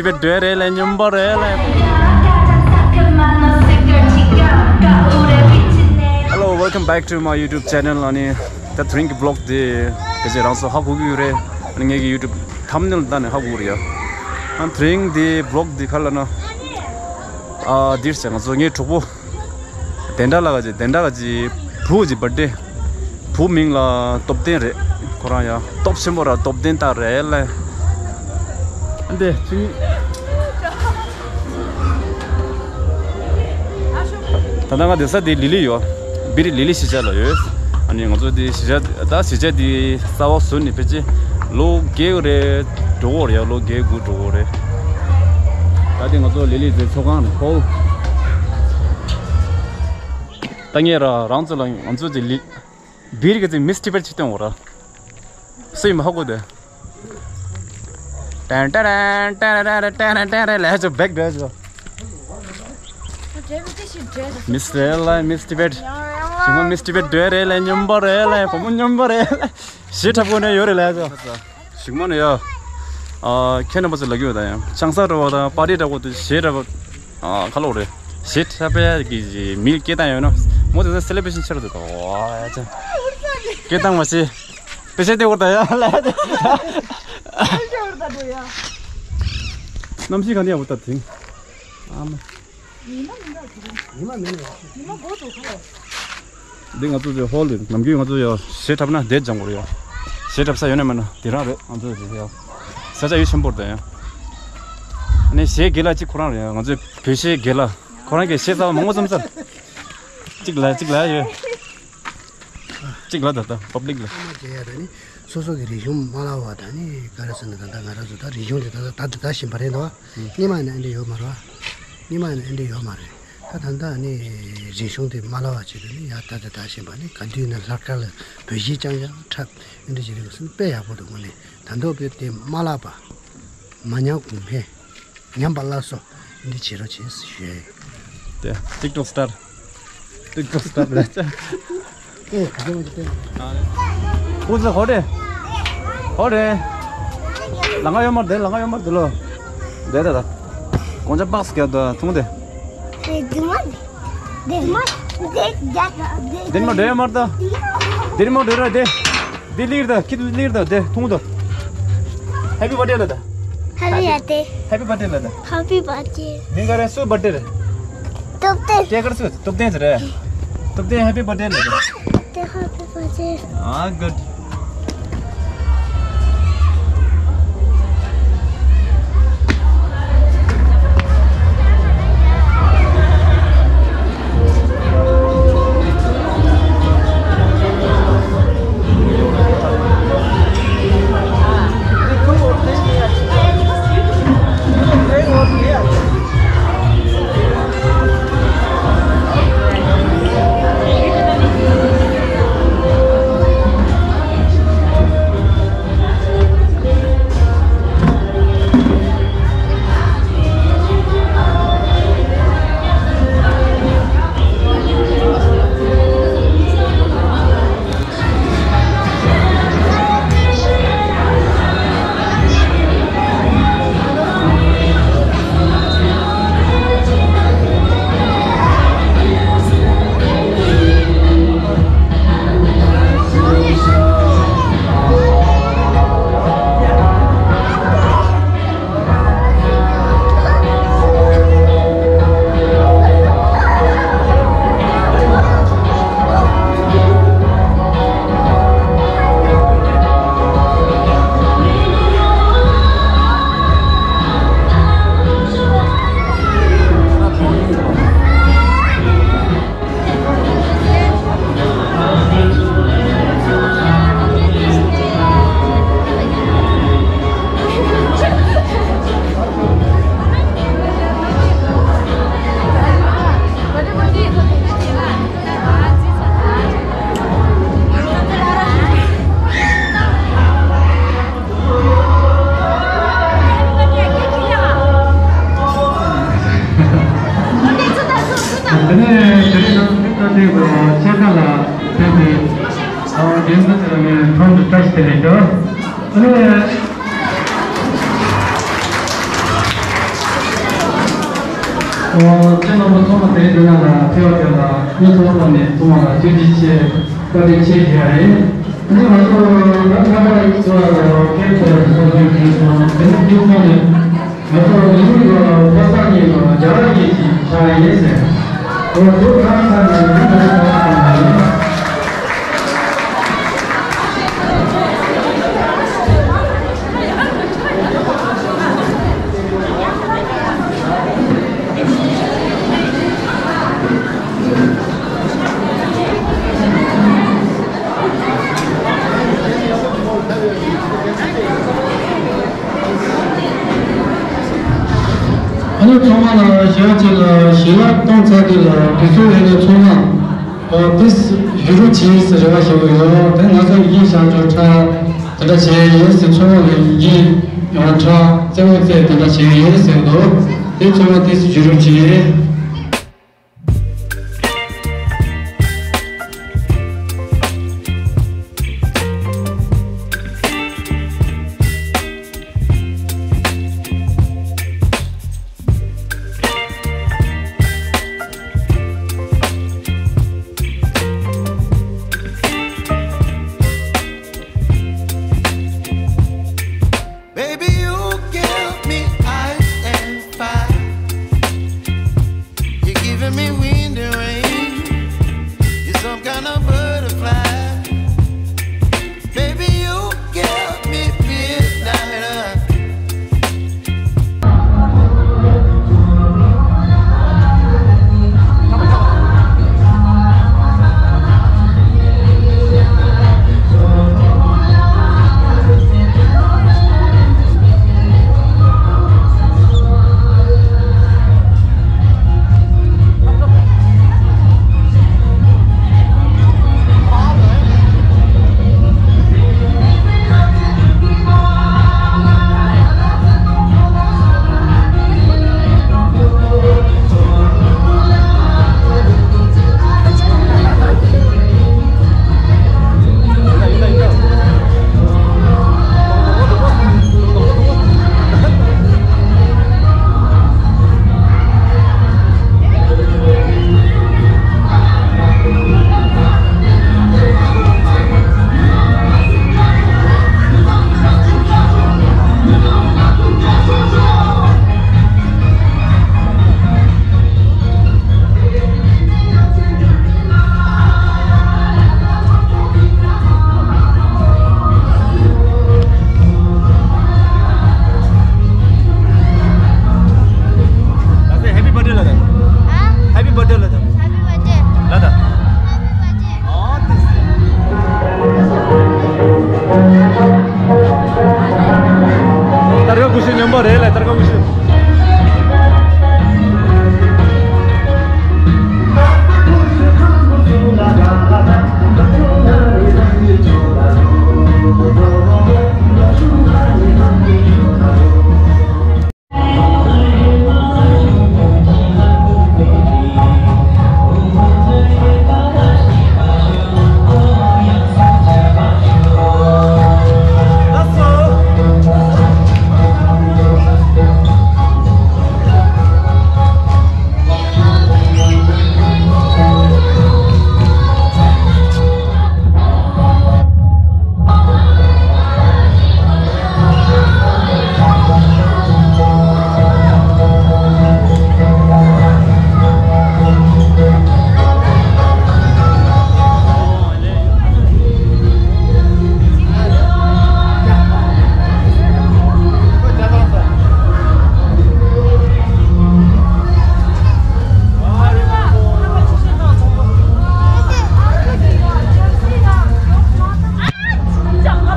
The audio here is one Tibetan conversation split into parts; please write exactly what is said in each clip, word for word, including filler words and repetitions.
དེ་བས་འདོད་རེད་ལས་སྙོམས་པོ་རེད་ལས། Hello, welcome back to my YouTube channel. ཨ་ནི་ད་དེ་རིང་གི་vlog་དེ་ཕལ་ཆེར་རང་ཚོ་ཧ་གོ་གི་ཡོད་རེད། ཨ་ནི་ངེད་ཀྱི་YouTube thumbnail་ལྟ་ནས་ཧ་གོ་གི་རེད་ཡ། ཨ་དེ་རིང་དེ་vlog་དེ་ག་ལབ་ན། ཨ་འདིར་བྱས་ང་ཚོ་ངའི་གྲོགས་པོ། དན་ད་ལགས་ཀྱི་དན་ད་ལགས་ཀྱི་བུ་གི་birthday། བུ་མིང་ལ་སྟོབས་ལྡན་རེད། ཁོ་རང་ཡང་སྟོབས་ཆེན་པོ་ར་སྟོབས་ལྡན་རྟགས་རེད་ལས། ཨ་འདི་ཚུན། ད་ལྟ་ང་བསྡད་ས་དེ་ལི་ལི་ཡོད། བིར་ལི་ལི་གཞིས་ཆགས་ལ་ཡོད། ཨ་ནི་ང་ཚོ་དེ་གཞིས་ཆགས་ད་གཞིས་ཆགས་དེ་གསར་པ་བཟོས་ནས་ཕལ་ཆེར་ལོ་བརྒྱད་རེད་འགྲོ་གི་རེད་ཡ། ལོ་བརྒྱད་དགུ་འགྲོ་གི་རེད། ད་དེ་ང་ཚོ་ལི་ལི་དེ་ཚོགས་ཁང་རེད་ཧོལ། ད་ངས་ར་རང་ཚོ་ལ་ང་ཚོ་དེ་ལི། བིར་གི་ཚེ་མིས་ཊི་བེཊ་ཅིག་སྟོན་འོ་ར། སུ་ཡིན་མ་ཧ་གོ་དེ། ཏན་ཏན་ཏན་ཏན་ལས་ཅོ་བེག་འདྲ་ཅོ། མིས་རེད་ལ་མིས་ཊི་བེཊ། ཞིག་མ་མིས་ཊི་བེཊ་འདྲ་རེད་ལ་སྙོམས་པོ་རེད་ལ་བུ་མོ་སྙོམས་པོ་རེད་ལ། ཞེ་དྲག་པོ་ནས་ཡོད་རེད་ལ་ཅོ། ཞིག་མ་ནས་ཡ། ཨ་ཁྱེད་རྣམ་པ་ཚོ་ལ་གི་ཡོད་ད་ཡང་ཆང་ས་འགྲོ་བ་དང་པར་ཊི་འདྲ་པོ་དེ་ཞེ་དྲག་པོ། ཨ་ཁ་ལོ་རེད། ཞེ་དྲག་པོ་ཡ་གི་མིའི་སྐད་བཏང་ཡོད་ན། མོ་དེ་ཚོ་སེ་ལེ་བྷ་རེ་ཤན་ཆེ་རུ་འདུག་ད་ཝ་ཡ་ཅང་། སྐད་བཏང་མ་ཤེས། པེ་ཤེ་དེ་བོར་ད་ཡ་ལ་ཡ་ཅང་། གནམ་གཤིས་ག་འདྲ་ཡ་བོར་ད་དེང་། ཨ་མ། ཉི་མ་མི་འདུག་ཉི་མ་མི་འདུག་ཉི་མ་འགོ་འདུག་ཁ་ལོ། འདི་ང་ཚོ་ཚོའི་ཧོལ་རེད། ནམ་རྒྱུན་ང་ཚོ་ཡ་ཞེ་དྲག་ན་དེ་སྦྱང་དགོས་རེད་ཡ། ཞེ་དྲག་ས་ཡོད་ན་མེད་ན་དེ་རང་རེད། ང་ཚོ་རེད་ཡ། ས་ཆ་ཡུལ་ཆེན་པོ་རེད་ད་ཡ། ཨ་ནི་གཞས་དགེ་ལགས་གཅིག་ཁོ་རང་རེད་ཡ། ང་ཚོའི་བོད་གཞས་དགེ་ལགས་ཁོ་རང་གིས་གཞས་རྩ་བ་མང་པོ་རྩོམ་ཚར། གཅིག་ལ་གཅིག་ལ་ཡོད། གཅིག་ལ་ད་ལྟ་པབ་ལིག་ལ། མ་བྱེད་ཡ་ད་ནི་སོ་སོ་གི་རིག་གཞུང་མ་བརླག་པ་ད་ནི་ག་རེ་ཟེར་ན་ད་ལྟ་ང་རང་ཚོ་ད་རིག་གཞུང་དེ་ད་ལྟ་ད་ད་བཞིན་པ་རེད་འདུག་སྔོན་མ་ནས་ཨེ་འདྲ་ཡོད་མ་རེད་བ། སྔོན་མ་ནས་ཨེ་འདྲ་ཡོད་མ་རེད། ད་ད་ལྟ་ནི་རིག་གཞུང་དེ་མ་བརླག་པ་བྱེད་དུས་ནི་ཡ་ད་ད་ད་བཞིན་པ་ནི་ག་དུས་ནས་ལྷག་དཀར་ལ་བོད་གཞས་རྐྱང་རྐྱང་འཁྲབ་ཨེ་འདྲ་བྱེད་དུས་སུ་དཔེ་ཡག་པོ་འདུག་དངོས་གནས་ད་མདོ་དཔེ་དེ་མ་བརླག་པ། མ་ཉམས་གོང་འཕེལ། ཉམས་པ་སླར་གསོ་འདི་བྱེད་རོགས་བྱེད་ཞུ་ཡ་ཡིན། དེ་ཊིག་ཊོག་སི་ཊར། ཊིག་ཊོག་སི་ཊར་ལ་ཅ། ཨེ་ག་ཚོད་མ་ཅིག་སྟོན། ཨུ་ཙི་ཧོ་རེ། ཧོ་རེ། ལང་ཀ་ཡོད་མར་དེ་ལང་ཀ་ཡོད་མར་དེ་ལོ། དེ་དེ་ད། གོང་ཆ་པགས་སི་ག་དོ་ཐུང་དེ། དེ་དེ་མ་དེ་མ་དེ་དེ་དེ་མ་དེ་མར་ད། དེ་མ་དེ་ར་དེ། འདི་ལིར་ད་ཁྱི་ལིར་ད་དེ་ཐུང་ད། ཧེ་པི་བར་ཐི་ཌེ་ལ་ད། ཧེ་པི་བར་ཐི་ཌེ། ཧེ་པི་བར་ཐི་ཌེ་ལ་ད། ཧེ་པི་བར་ཐི་ཌེ། མིང་ག་རེ་སུ་བར་ཐི་ཌེ་རེད། སྟོབས་ལྡན། སྐྱེས་སྐར་སུ་སྟོབས་ལྡན་ཟེར་རེད། སྟོབས་ལྡན་ཧེ་པི་བར་ཐི་ཌེ་ལ་ད། དེ་ཧེ་པི་བར་ཐི་ཌེ། ཨ་གུཌ། དེ་ནས་དེ་རིང་ནང་མི་ཁ་ཤས་ཀྱིས་ཆེ་ཁ་ལ་ཕེབས་ཏེ། ཨ་རྒན་ཚོ་ཚོ་ནས་ཐོག་ཏུ་བཀྲ་ཤིས་བདེ་ལེགས་ཞུ། དེ་ནས། ཁྱེད་རྣམ་པ་ཚང་མ་དེ་འདི་ན་ལ་ཕེབས་པ་དེ་ལ་སྙིང་ཐག་པ་ནས་ཚང་མ་ལ་ཐུགས་རྗེ་ཆེ་བཀའ་དྲིན་ཆེ་ཞུ་ཡ་རེད། ཨ་ནི་ང་ཚོ་ད་ཁ་པར་ཚོ་ལ་ཁྱེད་ཚོ་ལ་གསོལ་རྒྱུ་ཞུས་སོང་། དེ་ནི་ཁྱེད་ཚང་ནས་ང་ཚོ་ལ་ཡིན་ལ་ཕོ་གསར་གཉིས་ལ་རྒྱ་གར་གཉིས་ཀྱི་ཆ་ཡིན་ཟེར། ཁོ་ཚོ་ཁ་ས་ནས་ཡིན་པ་ཞིག་ཐོག་ཙམ་ཡིན། ཨ་ནི་ཚང་མ་ལ་ཞལ་གཅིག་ལ་ཞལ་ལག་གཏོང་ཚར་དུས་ལ་དུས་ཚོད་ཡོད་ན་ཚང་མ་ཨ་ཏིས་བཞུགས་རོགས་གྱིས་ཟེར་རེ་བ་ཞུ་གི་ཡོད། དེ་ང་ཚོ་ཡིན་བཞག་ཆོག་ཁྲ་དེ་འདྲ་བྱས་ཡིན་ཟེར། ཚང་མ་ལ་ཡིན་ཡང་ཁྲ་རྩེད་མོ་རྩེ་དེ་འདྲ་བྱས་ཡིན་ཟེར་འདུག་དེ་ཚང་མ་ཏིས་བཞུགས་རོགས་གྱིས། Baby, you give me ice and fire. You're giving me wind and rain. You're some kind of butterfly. Baby, you give me midnight. Happy birthday ལ་ད། ཨ། Happy birthday ལ་ད། Happy birthday ལ་ད། Happy birthday. སྟར་ཁ་ཀུ་ཤུ་སྙོམས་པོ་རེད་ལ། སྟར་ཁ་ཀུ་ཤུ།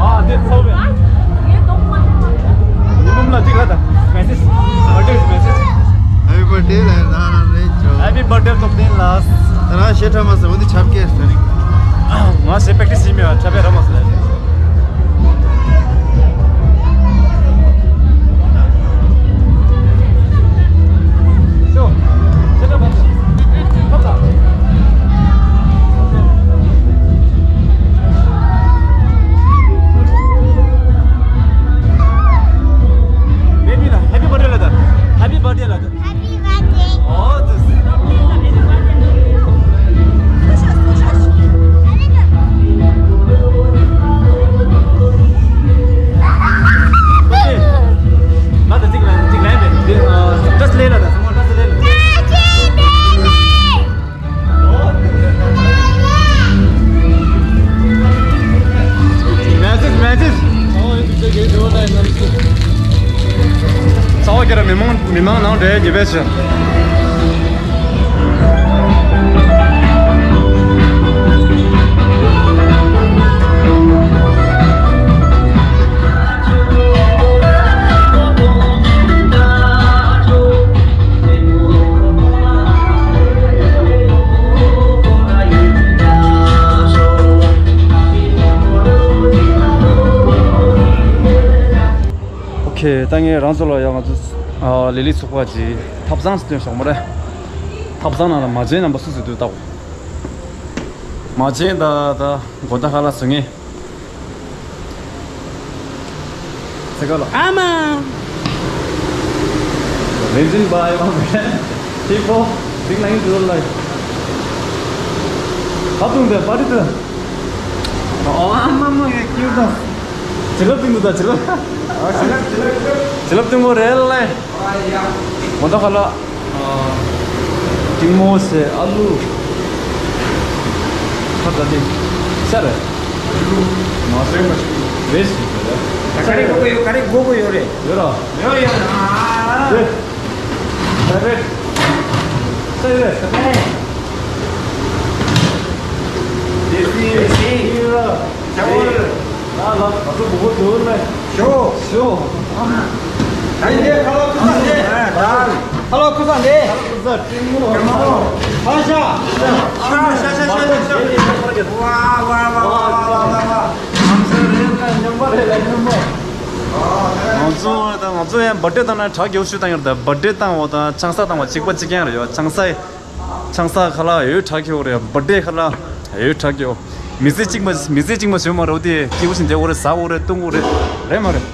ཨ་དེ་ཚོ་བས། ཉི་མ་ལ་ཅིག་ལ་ད། Message. Birthday message. Happy birthday ལ་རང་རང་རེད་ཅོ། Happy birthday ཐོབ་ཐེངས་ལ། ད་རང་ཞེ་ཁྲ་མ་ཟེར་འོ་འདི་ཆབ་ཀེ་ཟེར་རིང་། ང་ཞེ་པེག་ཏི་སི་མེ་བ་ཆབ་པེ་ར་མ་ཟེར། Baby ལ་happy birthday ལ་ད། Happy birthday ལ་ད། Happy birthday. ཨོ། རྩ་བ་ཁྱེད་རང་མི་མང་མི་མང་ནང་འདྲེ་ཉེ་བས་ཆེ། ཨོ་ཁེ། ད་ངས་རང་ཚོ་ལ་ཡང་ང་ཚོ་ཨ་ལི་ལི་ཚོགས་པ་གྱི་ཐབ་ཚང་ཞིག་སྟོན་ཤོག་མ་རེད། ཐབ་ཚང་ནང་ལ་མ་བྱན་རྣམ་པ་སུ་སུ་འདུག་ལྟ་བ། མ་བྱན་ད་ད་མགོ་ད་ཁ་ལ་སུ་ངེས། ཚེ་ཁ་ལ། ཨ་མ། རིན་ཆེན་པ་ཡོང་བས། ཁྱེད་ཁོ་འདིག་ན་ཡིན་འགྲོ་ལ། ཁ་བཏུང་དེ་པ་ཏི་དེ། ཨ་མ་མ་ངས་ཁྱེད་དང་། བྱིན་རླབས་སྟོན་དུ་ད་བྱིན་རླབས། བྱིན་རླབས་སྟོན་གོ་རེད་ལ། མོ་ཏོ་ཁ་ལ། ཏིང་མོ་སེ་ཨ་ལུ། ཁ་ད་ཏི། ཤ་རེད། ང་སེ་མ་ཤི་རེད་ཤི་རེད། ག་རེ་གོ་གི་ཡོད། ག་རེ་གོ་གི་ཡོད་རེད། ཡོད་ར། ཡོད་ཡོད། ཨ། རེད། རེད། ཤ་རེད། ཨེ། དེ་སི་དེ་སི་ཡོད་ར། ལ་ལ་ང་ཚོ་གོ་གོ་འདུག་ལེ། ཞོ། ཞོ། ཨ་ནི་ཁ་ལོ་ཁུ་སང་དེ། ཁ་ལོ་ཁུ་སང་དེ། ཁ་ལོ་ཁུ་སང་ཏིང་མོ། ཁ་ཤ། ཤ་ཤ་ཤ་ཤ་ཤ། ཝ་ཝ་ཝ། ང་ཚོ་ད་ང་ཚོ་ཡང་བར་ཐི་ཌེ་བཏང་ན་གྲ་རྒྱས་ཞུ་བཏང་ཡོད་རེད། བར་ཐི་ཌེ་བཏང་བ་དང་ཆང་ས་བཏང་བ་གཅིག་པ་གཅིག་རྐྱང་རེད་ཡོད། ཆང་ས། ཆང་ས་ཁ་ལག་ཡོད་དྲག་གི་ཡོད་རེད། བར་ཐི་ཌེ་ཁ་ལག་ཡོད་དྲག་གི་ཡོད། མི་ཚེ་གཅིག་མ་མི་ཚེ་གཅིག་མ་ཞོན་མ་རེད་དེ། སྐྱིད་པོ་ཞིག་བསྡད་དགོས་རེད། ཟ་དགོས་རེད། བཏུང་དགོས་རེད། རེད་མ་རེད།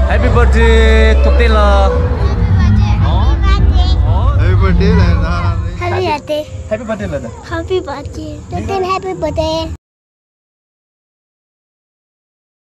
Happy birthday ཐུབ་བསྟན་ལགས། Happy birthday ལགས། Happy birthday. Happy birthday ལགས། Happy birthday. ཐུབ་བསྟན་happy birthday.